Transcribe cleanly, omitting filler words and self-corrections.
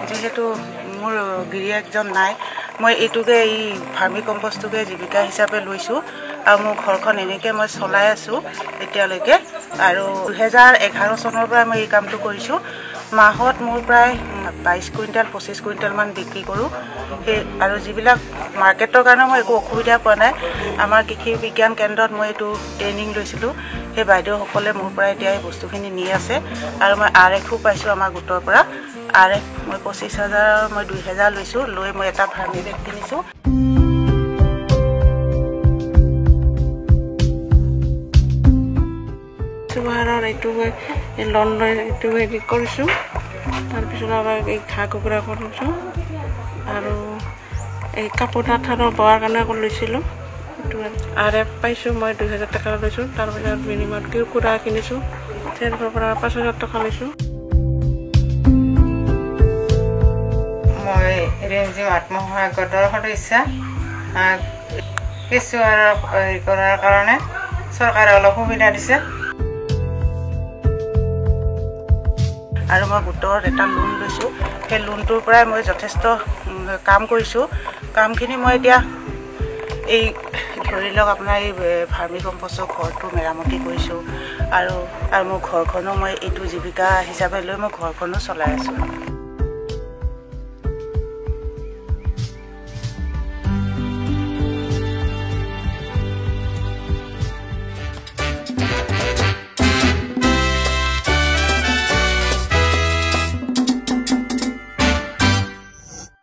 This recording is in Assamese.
যিহেতু মোৰ গিৰিয়েকজন নাই, মই এইটোকে এই ভাৰ্মি কম্প'ষ্টটোকে জীৱিকা হিচাপে লৈছোঁ আৰু মোৰ ঘৰখন এনেকৈ মই চলাই আছোঁ এতিয়ালৈকে। আৰু 2011 চনৰ পৰা মই এই কামটো কৰিছোঁ। মাহত মোৰ প্ৰায় 22 কুইণ্টেল 25 কুইণ্টেলমান বিক্ৰী কৰোঁ। সেই আৰু যিবিলাক মাৰ্কেটৰ কাৰণে মই একো অসুবিধা পোৱা নাই। আমাৰ কৃষি বিজ্ঞান কেন্দ্ৰত মই এইটো ট্ৰেইনিং লৈছিলোঁ, সেই বাইদেউসকলে মোৰ পৰা এতিয়া এই বস্তুখিনি নি আছে। আৰু মই আৰ এফো পাইছোঁ আমাৰ গোটৰ পৰা। আৰ এফ মই 25,000 মই 2,000 লৈছোঁ, লৈ মই এটা ভাৰ্মি বেগ কিনিছোঁ। চুবাহাৰৰ এইটো মই লোন লৈ এইটো হেৰি কৰিছোঁ। তাৰপিছত আৰু এই ঘাঁহ কুকুৰা কৰিছোঁ আৰু এই কাপোৰ তাঁতশালৰ বোৱাৰ কাৰণে লৈছিলোঁ। এইটো আৰ এফ পাইছোঁ মই 2,000 টকা লৈছোঁ। তাৰপিছত বিনিময়ত কুকুৰা কিনিছোঁ, চেল্ফৰ পৰা 5,000 টকা লৈছোঁ। মই ৰিমঝিম আত্মসহায়ক গোটৰ সদস্যা। কেঁচুৱাৰ হেৰি কৰাৰ কাৰণে চৰকাৰে অলপ সুবিধা দিছে। আৰু মই গোটৰ এটা লোন লৈছোঁ, সেই লোনটোৰ পৰাই মই যথেষ্ট কাম কৰিছোঁ। কামখিনি মই এতিয়া এই ধৰি লওক আপোনাৰ এই ভাৰ্মি কম্প'ষ্টৰ ঘৰটো মেৰামতি কৰিছোঁ আৰু আৰু মোৰ ঘৰখনো মই এইটো জীৱিকা হিচাপে লৈ মই ঘৰখনো চলাই আছোঁ।